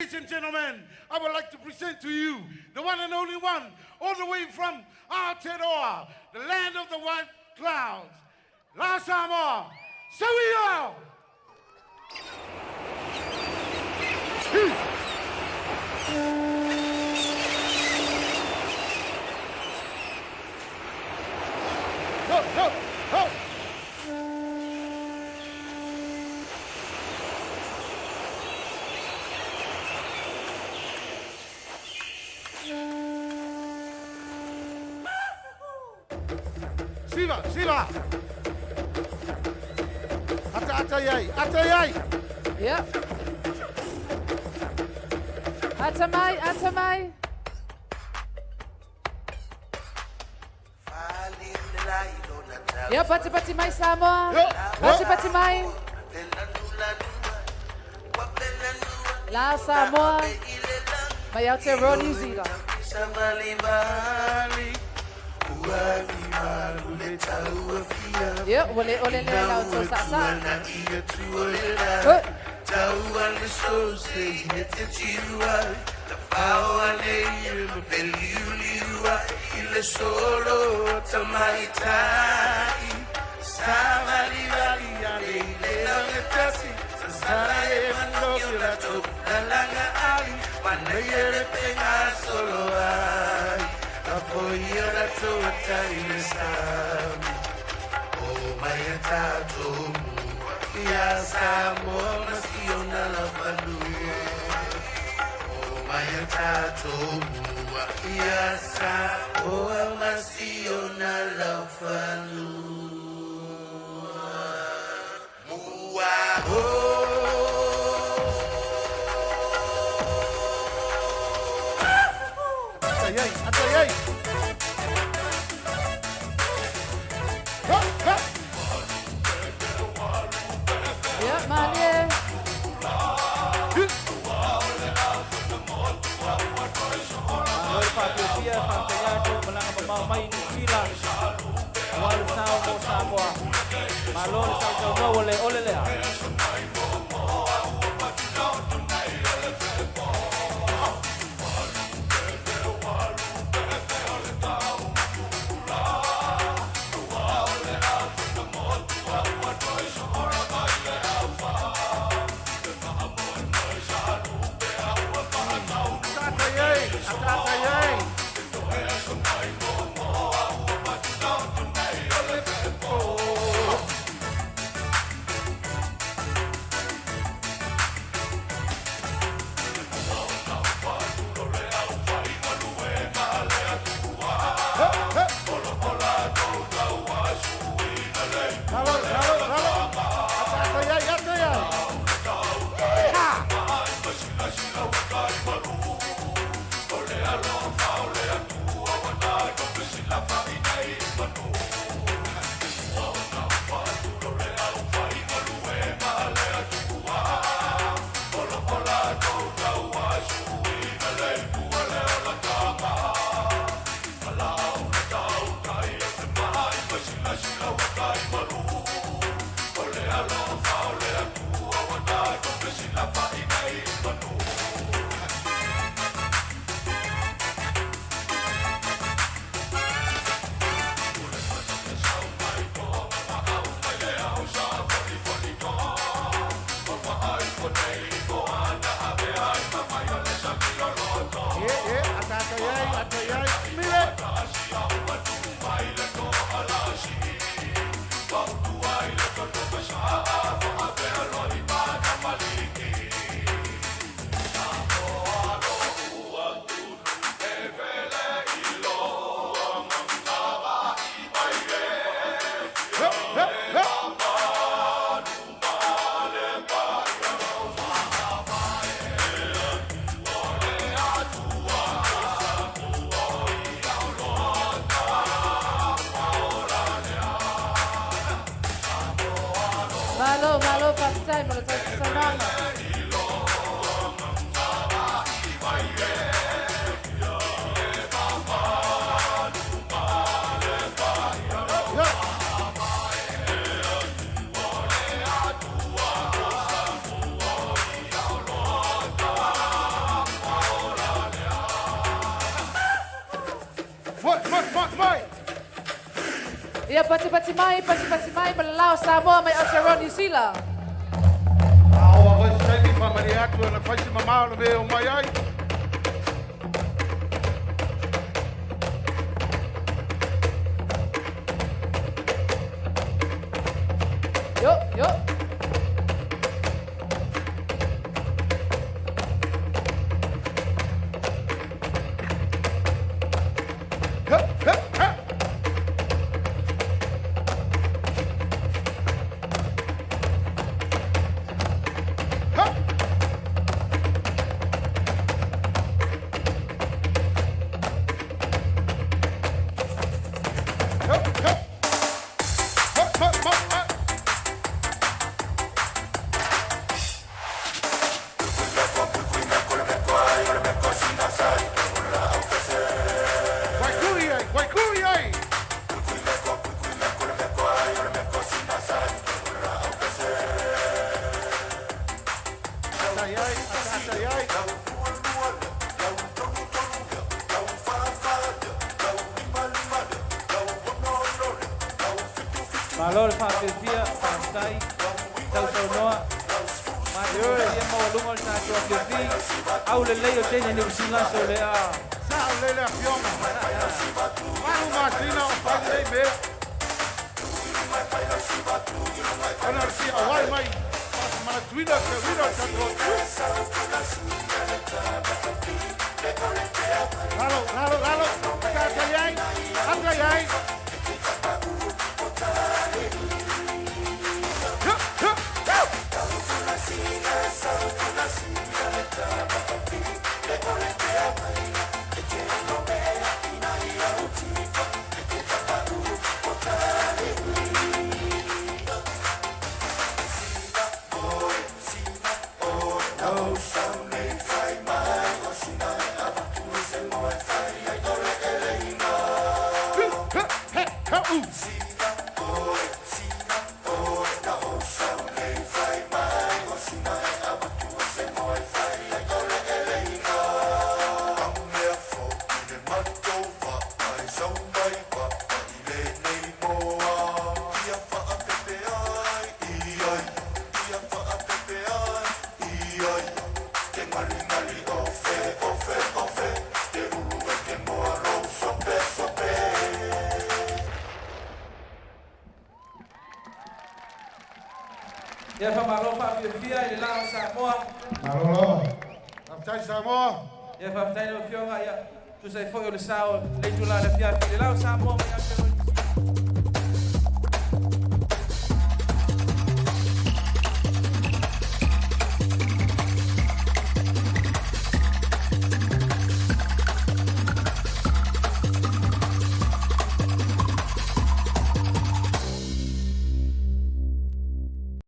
Ladies and gentlemen, I would like to present to you the one and only one, all the way from Aotearoa, the land of the white clouds, La Samoa, Sawio! Ho, ho, ho! Siva, Siva! Ata, ata iai, ata iai! Yep. Ata mai, ata mai. Ia, pati pati mai Samoa. Pati pati mai. La Samoa. Mai Aotearoa New Zealand. Ia, ua le ole lea lau tau sa sa. Ata iai, ata iai! Ho, ho! Ia, malie. Malo le faatuatia, faafetai atu malaga mamao mai Niu Sila aua le sao mo Samoa. Malo le sausaunoa ua le ole lea. Ata, ata iai, ata, ata iai! Lalo, lalo, lalo! Ata, ata iai, ata iai! Ha! Ie, ie, ata, ata iai, ata iai! Mile! Ho, ho, ho! Malo, malo, faafetai mo le tau saunoaga. Ho! Ia pati pati mai, pati pati mai, ma le lao Samoa mai Aotearoa New Zealand. A o a vai se taimi whamari atu ana whaisi mamao le mea o mai ai. Yo, yo. Hup, hup, hup. Hup. Hup, hup. Hup, hup, hup, hup. Waikuri ai, waikuri ai. Atai ai, atai ai. Malo le whawhiwhia, whawhitai, tautaunoa. Mā te kofia maualuga o le tatou afiafi. Au lelei o teine Niu Sila so le a. Sao lele a fionga. Malu masina o whai nei mea. Ana si a wai mai. Mana tuina te wira tato. Lalo, lalo, lalo. Ata ai, ata ai. Hup, hup, hup. Hup, hup, he, ha, u. Ia whamalo whawhiwhia i le lao Samoa. Malolo. Laftai Samoa. Ia whawhitai lau fionga, ia. Tusa i foi o le sao, le itula le fiafi. Le lao Samoa mai Aotearoa.